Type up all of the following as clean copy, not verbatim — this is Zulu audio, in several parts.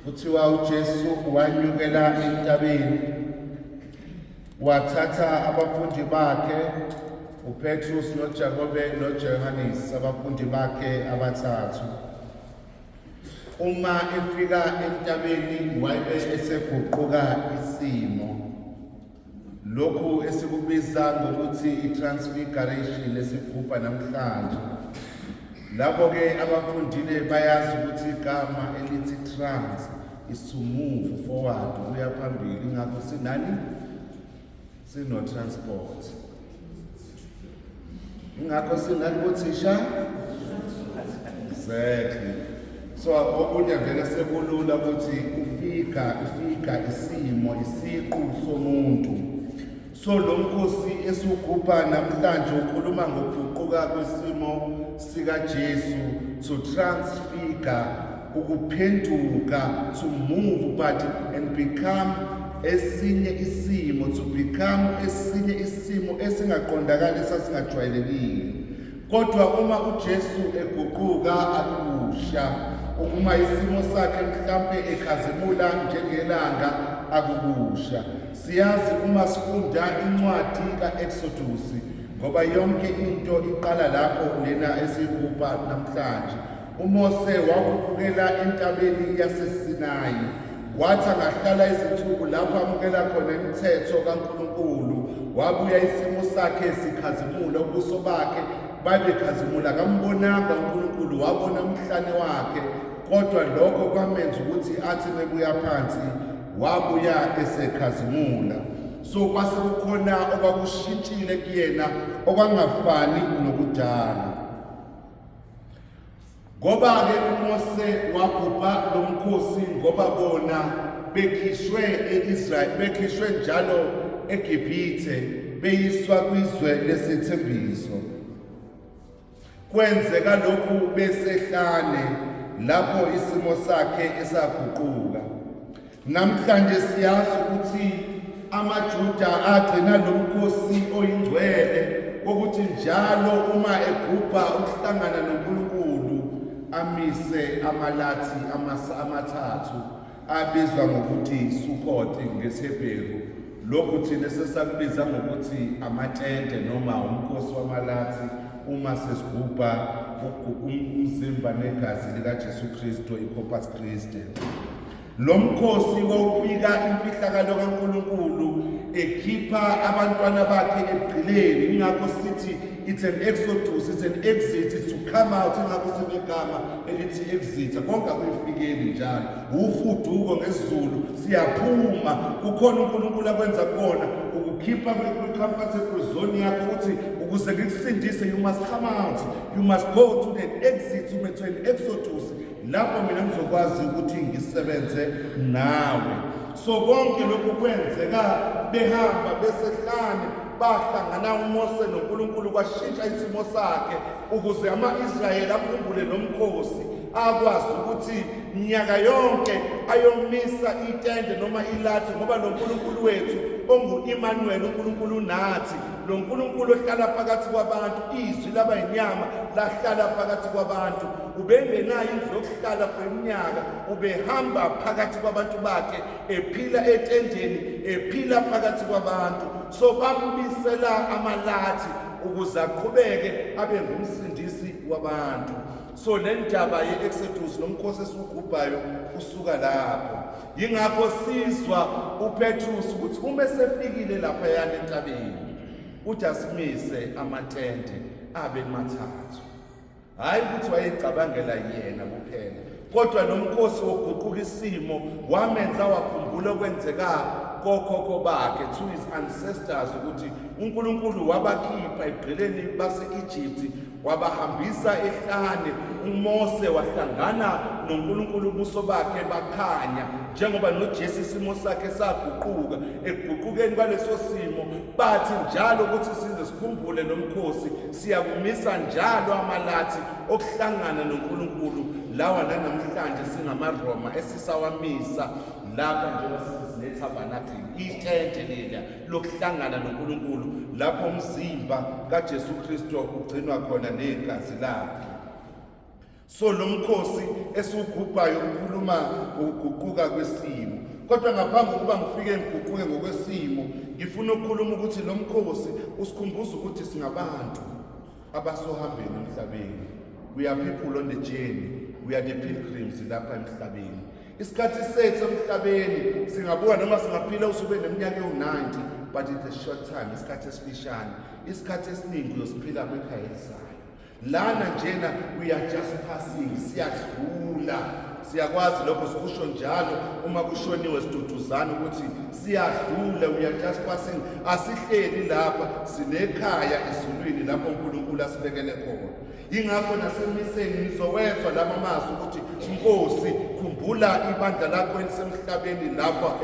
Kuthiwa uJesu wanyukela entabeni wathatha abafundi bakhe uPetrus noJakobe noJohannes abafundi bakhe abathathu. Uma efika entabeni wabe eseguquka isimo. Lokhu esikubiza ngokuthi i-transfiguration esigubha namhlanje. Labo-ke abafundile bayazi ukuthi igama elithi trans is to move forward, ukuya phambili. Ingakho sinani? Sino-transport. Ingakho sinani kothisha? Exactly. So okunye vele sekulula ukuthi ufika ifika isimo isiqu somuntu. So lo mkhosi esiwugubha namhlanje ukhuluma ngokuguquka kwesimo sikaJesu to transfigure ukuphenduka to move but and become esinye isimo to become esinye isimo esingaqondakali esasingajwayelekile. Kodwa uma uJesu eguquka akukusha, ukuma isimo sakhe mhlampe ekhazimula njengelanga akukusha. Siyazi uma sifunda incwadi ka-Exodus ngoba yonke into iqala lapho lena esiyigubha namhlanje. UMose wakhuphukela entabeni yaseSinayi wathi angahlala izinsuku lapho amukela khona imithetho kaNkulunkulu wabuya isimo sakhe sikhazimula ubuso bakhe babekhazimula akambonanga uNkulunkulu wabona umhlane wakhe kodwa lokho kwamenza ukuthi athi mebuya phansi wabuya esekhazimula so kwase kukhona okwakushintshile kuyena okwangafani nokudala. Ngoba-ke uMose wagubha lo mkhosi ngoba bona bekhishwe e-Israyeli, bekhishwe njalo eGibhithe beyiswa kwizwe lesethembiso. Kwenzeka lokhu besehlane lapho isimo sakhe esaguquka. Namhlanje siyazi ukuthi amaJuda agcina lo mkhosi oyingcwele wokuthi njalo uma egubha ukuhlangana noNkulunkulu amise amalathi amathathu abizwa ngokuthi Sukkot ngesiHebheru. Lokhu thina sesakubiza ngokuthi amatende noma umkhosi wamalathi uma sesigubha umzimba negazi likaJesu Kristu iCorpus Christi. Lo mkhosi wawubika imfihlakalo kaNkulunkulu ekhipha abantwana bakhe ebugqileni. Ingakho sithi it's an exodus, it's an exit, it's to come out. Ingakho sinegama elithi exit. Konke akuyifikeli njalo. Ufuduko ngesiZulu siyaphuma. Kukhona uNkulunkulu akwenza kona ukukhipha kwi-comfortable zone yakho ukuthi ukuze ngikusindise you must come out. You must go to the exit, to an exodus. Lapho mina ngizokwazi ukuthi ngisebenze nawe. So konke lokhu kwenzeka behamba besehlane, bahlangana uMose noNkulunkulu kwashintsha isimo sakhe ukuze ama-Israyeli akhumbule lo mkhosi akwazi ukuthi nyaka yonke ayomisa itende noma ilathi ngoba lo Nkulunkulu wethu ongu-Emmanuel uNkulunkulu unathi lo Nkulunkulu ohlala phakathi kwabantu izwi laba yinyama lahlala phakathi kwabantu Ubengenayo indlu yokuhlala for iminyaka, ubehamba phakathi kwabantu bakhe, ephila etendeni, ephila phakathi kwabantu. So bambisela amalathi ukuze aqhubeke abe ngumsindisi wabantu. So le ndaba ye-Exodus nomkhosi esiwugubhayo usuka lapho. Yingakho sizwa uPetrus ukuthi uma esefikile laphayana entabeni uthi asimise amatende abe mathathu. Hhayi ukuthi wayecabangela yena kuphela, kodwa lo mkhosi wokuguquka isimo wamenza wakhumbula okwenzeka kokhokho bakhe, to his ancestors, ukuthi uNkulunkulu wabakhipha ebugqileni base-Egypt wabahambisa ehlane. UMose wahlangana noNkulunkulu, ubuso bakhe bakhanya, njengoba noJesu isimo sakhe saguquka. Ekuguqukeni kwaleso simo bathi njalo ukuthi size sikhumbule lo mkhosi Siyakumisa njalo amalathi okuhlangana noNkulunkulu lawa nanamhlanje singamaRoma esisawamisa lapha njengoba sinetabernakle, itente leliya lokuhlangana noNkulunkulu lapho umzimba kaJesu Kristu ugcinwa khona negazi lakhe. So lo mkhosi esiwugubhayo ukhuluma ngokuguquka kwesimo. Kodwa ngaphambi kokuba ngifike ngiguquke ngokwesimo, ngifuna ukukhuluma ukuthi lo mkhosi usikhumbuza ukuthi singabantu abasohambeni emhlabeni. We are people on the journey. We are the pilgrims lapha emhlabeni. Isikhathi sethu emhlabeni singabuka noma singaphila usube neminyaka ewu-90 but it's a short time, isikhathi esifishane. Isikhathi esiningi uyosiphila kwikhaya elizayo. Lana njena we are just passing, siyadlula. Siyakwazi lokho, sikusho njalo uma kushoniwe, siduduzana ukuthi siyadlula, we are just passing. Asihleli lapha, sinekhaya ezulwini lapho uNkulunkulu asibekele khona. Yingakho nasemiseni nizowezwa lama mazwi ukuthi Nkosi, khumbula ibandla lakho elisemhlabeni lapha,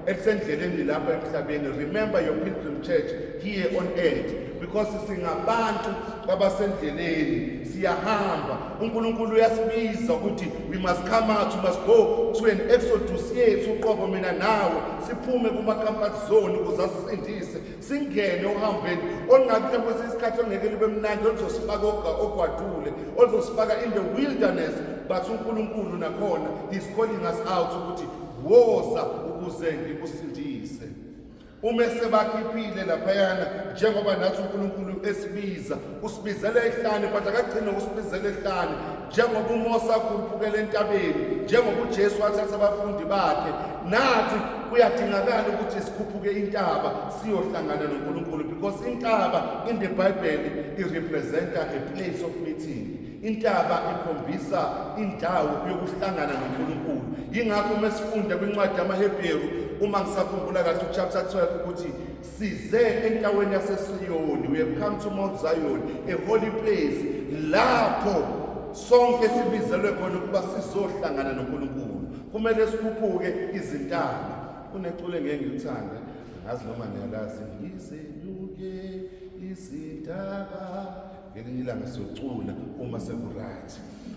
elisendleleni lapha emhlabeni. Remember your pilgrim church here on earth, because singabantu abasendleleni, siyahamba. uNkulunkulu uyasibiza ukuthi we must come out, we must go to an exodus yethu uqobo, mina nawe, siphume kuma comfort zone ukuze asisindise, singene ohambeni olungathi mhlawumbe kwesinye isikhathi ongeke libe mnandi, oluzosifaka ogwadule, oluzosifaka in the wilderness, but uNkulunkulu nakhona is calling us out ukuthi woza ukuze ngikusindise. Uma esebakhiphile laphayana, njengoba nathi uNkulunkulu esibiza, usibizela ehlane, but akagcine usibizela ehlane. Njengoba uMose akhuphukela entabeni, njengoba uJesu wathatha abafundi bakhe, nathi kuyadingakala ukuthi sikhuphuke intaba siyohlangana noNkulunkulu, because intaba in the Bible irepresenta a place of meeting. Intaba ikhombisa indawo yokuhlangana noNkulunkulu. Yingakho uma sifunda kwincwadi yamaHebheru, uma ngisakhumbula kahle, uchapter 12, ukuthi size endaweni yaseSiyoni, we have come to Mount Zion, a holy place, lapho sonke sibizelwe khona ukuba sizohlangana noNkulunkulu. Kumele sikhuphuke izintaba. Kuneculo engeke ngilithande, ngazi noma niyalazi, ngizenyuke izintaba. Ngelinye ilanga siyocula uma sekuright.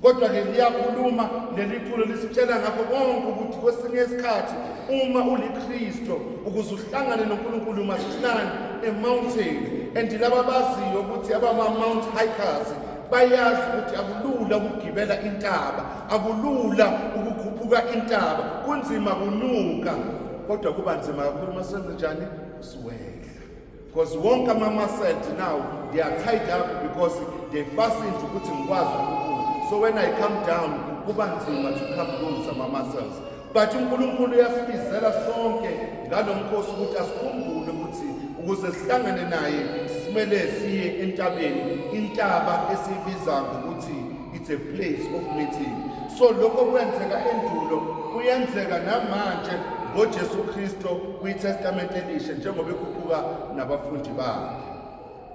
Kodwa-ke liyakhuluma leli culo, lisitshela ngakho konke ukuthi kwesinye isikhathi uma uliKristo, ukuze uhlangane noNkulunkulu, must climb a mountain. And laba baziyo ukuthi abama-mount hikers bayazi ukuthi akulula ukugibela intaba, akulula ukukhuphuka intaba, kunzima kunuka, kodwa kuba nzima kakhulu uma senze njani, siwehla, because wonke ama-muscles now they are tied up because they fastened ukuthi ngikwazi ukukhuphuka. So when I come down kuba nzima to come loose ama-muscles. But uNkulunkulu uyasibizela sonke ngalo mkhosi ukuthi asikhumbule ukuthi ukuze sihlangane naye simele siye entabeni, intaba esiyibiza ngokuthi it's a place of meeting. So lokho kwenzeka endulo kuyenzeka namanje ngoJesu Kristo kwiTestament elisha, njengoba ekhuphuka nabafundi bakhe.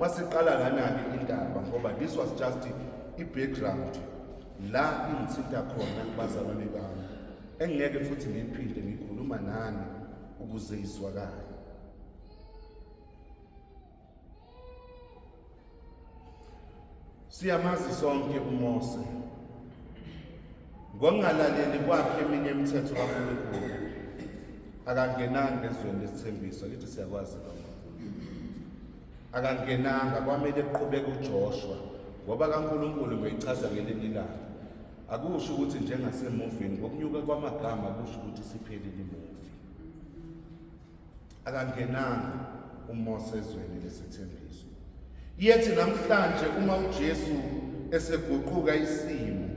Masiqala lana-ke indaba, ngoba this was just i-background la ingithinta khona, bazalwane bami, engeke futhi ngiyiphinde, ngikhuluma nani ukuze izwakale. Siyamazi sonke uMose, ngokungalaleli kwakhe eminye imithetho kaNkulunkulu akangenanga ezweni lesithembiso. Lithi siyakwazi lokho, akangenanga, kwamele kuqhubeke uJoshua, ngoba kaNkulunkulu ngoyichaza ngelinye ilanga. Akusho ukuthi njengasemovini ngokunyuka kwamagama kusho ukuthi siphelile imovie. Akangenanga uMose ezweni lesithembiso. Yethi namhlanje uma uJesu eseguquka isimo,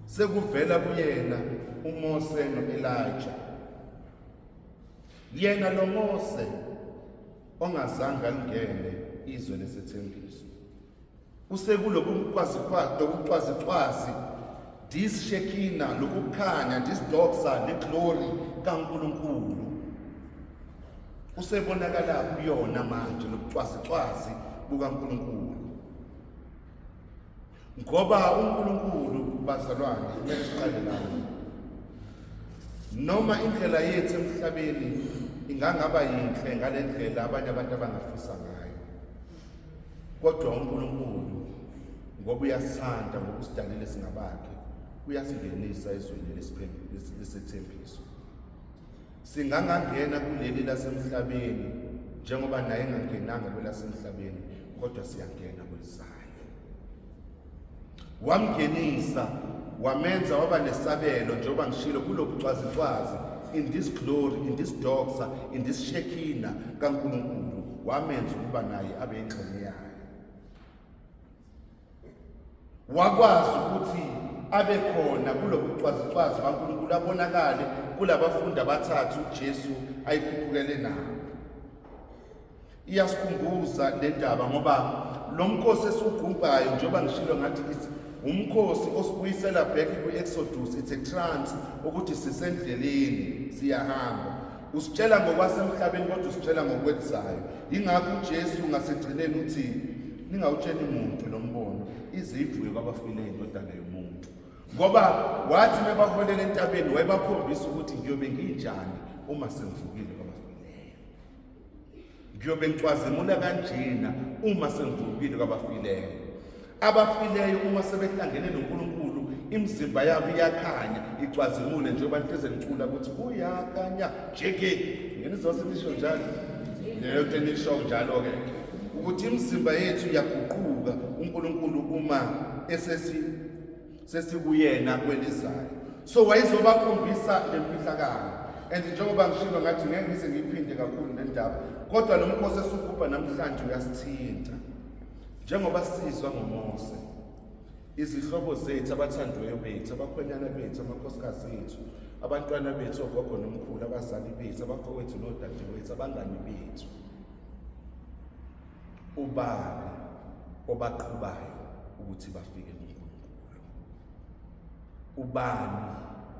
sekuvela kuyena uMose noElijah. Yena lo Mose ongazange alingene izwe lesethembiso usekulokucwazicwazi, this Shekinah, lokukhanya, this doxa, le glory kaNkulunkulu usebonakala kuyona manje, lobucwazicwazi bukaNkulunkulu. Ngoba uNkulunkulu, bazalwane, kumele siqale lapho, noma indlela yethu emhlabeni ingangaba yinhle ngalendlela abanye abantu abangafisa ngayo, kodwa uNkulunkulu, ngoba uyasithanda, ngoba usidalile singabakhe, uyasingenisa ezweni lesethembiso. Singangangena kuleli lasemhlabeni njengoba naye engangenanga kwelasemhlabeni, kodwa siyangena kwelizayo. Wamngenisa, wamenza waba nesabelo, njengoba ngishilo, kulobucwazicwazi, in this glory, in this doxa, in this shekina kaNkulunkulu, wamenza ukuba naye abe ingxenye yayo. Wakwazi ukuthi abe khona kulobucwazicwazi baNkulunkulu, abonakale kulabafundi abathathu uJesu ayikhuphukele nabo. Iyasikhumbuza le ndaba ngoba lo mkhosi esiwugubhayo, njengoba ngishilo ngathi umkhosi osibuyisela back kwi-Exodus, it's a trance ukuthi sisendleleni siyahamba. Usitshela ngokwasemhlabeni kodwa usitshela ngokwethisayo. Yingakho uJesu ngasekugcineni uthi ningawutsheli muntu lo mbono ize ivuke kwabafileyo iNdodana yomuntu, ngoba wathi mebaholela entabeni wayebakhombisa ukuthi ngiyobe nginjani uma sengivukile kwabafileyo, ngiyobe ngicwazimula kanjena uma sengivukile kwabafileyo. Abafileyo uma sebehlangene noNkulunkulu imizimba yabo iyakhanya icwazimule, njengoba nihleze nicula ukuthi kuyakhanya jeke ngenizwa senisho njalo leyo nto enisho njalo-ke ukuthi imizimba yethu iyaguquka uNkulunkulu uma esesi sesikuyena kwelizayo. So wayezobakhombisa le mfihlakalo, and njengoba ngishilo ngathi ngeke ngize ngiyiphinde kakhulu le ndaba, kodwa lo mkhosi esugubha namhlanje uyasithinta njengoba sizwa ngoMose. Izihlobo zethu, abathandiweyo bethu, abakhwenyana bethu, amakhosikazi ethu, abantwana bethu, ogogo nomkhulu, abazali bethu, abafowethu nodadewethu, abangani bethu, ubani obaqhubayo ukuthi bafike kuNkulunkulu? Ubani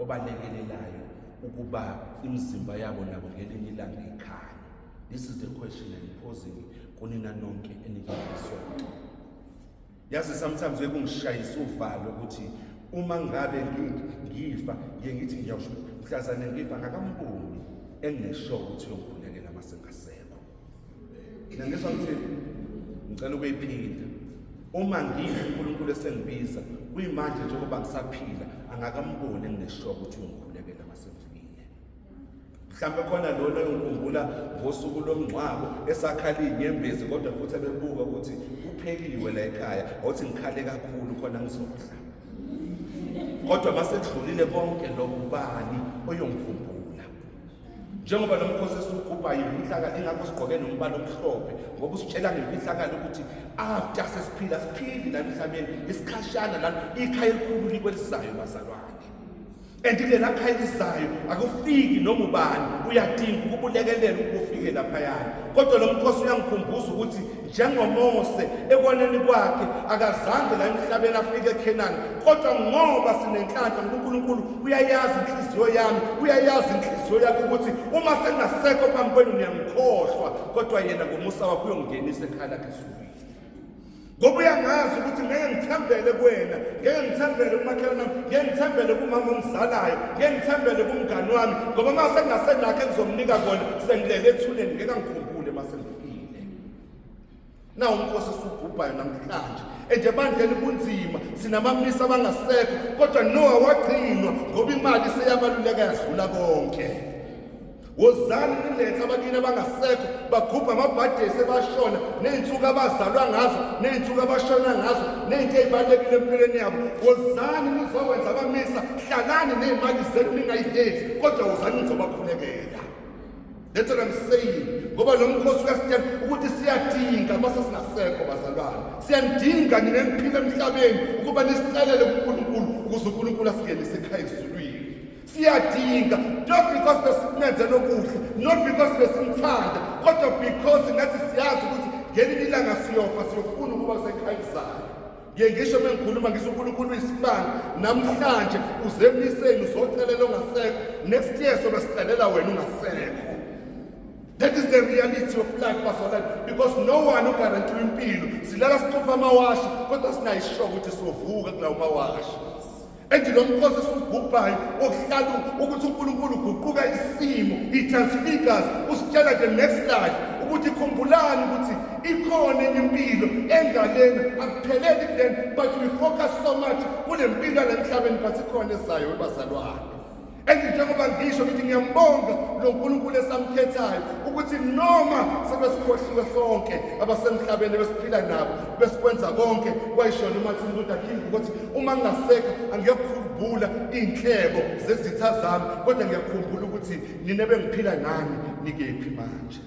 obalekelelayo ukuba imizimba yabo nabo ngelinye ilanga ikhanye? This is the question I'm posing kunina nonke enikuyisonto. Yazi sometimes kungishayisa uvalo ukuthi uma ngabe ngifa, ngiye ngithi ngiyawusho mhlazane ngifa ngakamboni enginesho ukuthi uyongikhulekela mase ngasekho. Ngiyangizwa ngithini? Ngicela ukuyiphinda. Uma ngifa uNkulunkulu esengibiza, kuyimanje njengoba ngisaphila angakamboni enginesho ukuthi uyongikhulekela mase ngifile. Mhlawumbe khona lona oyongikhumbula ngosuku lomngcwabo esakhala iy'nyembezi, kodwa futhi ebebuka ukuthi kuphekiwe la ekhaya, awuthi ngikhale kakhulu khona ngizodla. Kodwa uma sekudlulile konke lokho, ubani oyongikhumbula? Njengoba lo mkhosi esiwugubhayo imfihlakalo, ingakho sigqoke nombala omhlophe, ngoba usitshela ngemfihlakalo ukuthi after sesiphila siphili la emhlabeni isikhashana lana, ikhaya elikhulu likwelizayo bazalwane. And kulela khaya elizayo akufiki noma ubani, uyadinga ukubulekelela ukuba ufike laphayana. Kodwa lo mkhosi uyangikhumbuza ukuthi njengoMose ekoneni kwakhe akazange la emhlabeni afike eKhenani, kodwa ngoba sinenhlanhla ngoba uNkulunkulu uyayazi inhliziyo yami, uyayazi inhliziyo yakho ukuthi uma sengasekho phambi kwenu niyangikhohlwa, kodwa yena ngomusa wakhe uyongingenisa ekhaya lakhe ezulwini. Ngoba uyangazi ukuthi ngeke ngithembele kuwena, ngeke ngithembele kumakhelwane wami, ngeke ngithembele kumama ongizalayo, ngeke ngithembele kumngani wami, ngoba uma sengingasenakho engizomnika kona, sengilele ethuneni, ngeke angikhumbule uma sengifile. Nawu umkhosi esiwugubhayo namhlanje. And ebandleni kunzima, sinamamisa abangasekho, kodwa Noah wagcinwa ngoba imali seyabaluleka yadlula konke. Wozani nilethe abakini abangasekho, bagubha amabhadesi ebashona, ney'nsuku abazalwa ngazo, ney'nsuku abashona ngazo, ney'nto ey'balulekile empilweni yabo. Wozani nizokwenza abamisa, hlalani ney'mali zenu ningayilethi, kodwa wozani nizobakhulekela. That's what I'm saying. Ngoba lo mkhosi uyasitshela ukuthi siyadinga mase singasekho bazalwane. Siyandinga nina eniphila emhlabeni ukuba nisicelele kuNkulunkulu ukuze uNkulunkulu asingenise ekhaya ezulwini. Siyadinga, not because besimenzela okuhle, not because besimthanda, kodwa because ngathi siyazi ukuthi ngelinye ilanga siyofa, siyofuna ukuba sekhaya elizayo. Ngiye ngisho mengikhuluma ngisho uNkulunkulu uyisibanga, namhlanje uze emiseni uzocelela ongasekho, next year sobe sicelela wena ungasekho. That is the reality of life bazalwane, because no one uguarantee impilo. Silala sicupha amawashi kodwa sinayisho ukuthi sizovuka kulawo mawashi. And lo mkhosi esiwugubhayo wokuhlala ukuthi uNkulunkulu uguquka isimo, he transfigures, usitshela the next life ukuthi khumbulani ukuthi ikhona enye impilo engalena, akupheleli kulena, but we focus so much kule mpilo yala emhlabeni, but ikhona ezayo webazalwane. And njengoba ngisho ngithi ngiyambonga lo nkulunkulu esamkhethayo ukuthi noma sebesikhohliwe sonke abasemhlabeni besiphila nabo besikwenza konke, kwayisho noMartin Luther King ukuthi uma ngingasekho angiyokukhumbula iy'nhlebo zezitha zami, kodwa ngiyakhumbula ukuthi nina bengiphila nani nikephi manje.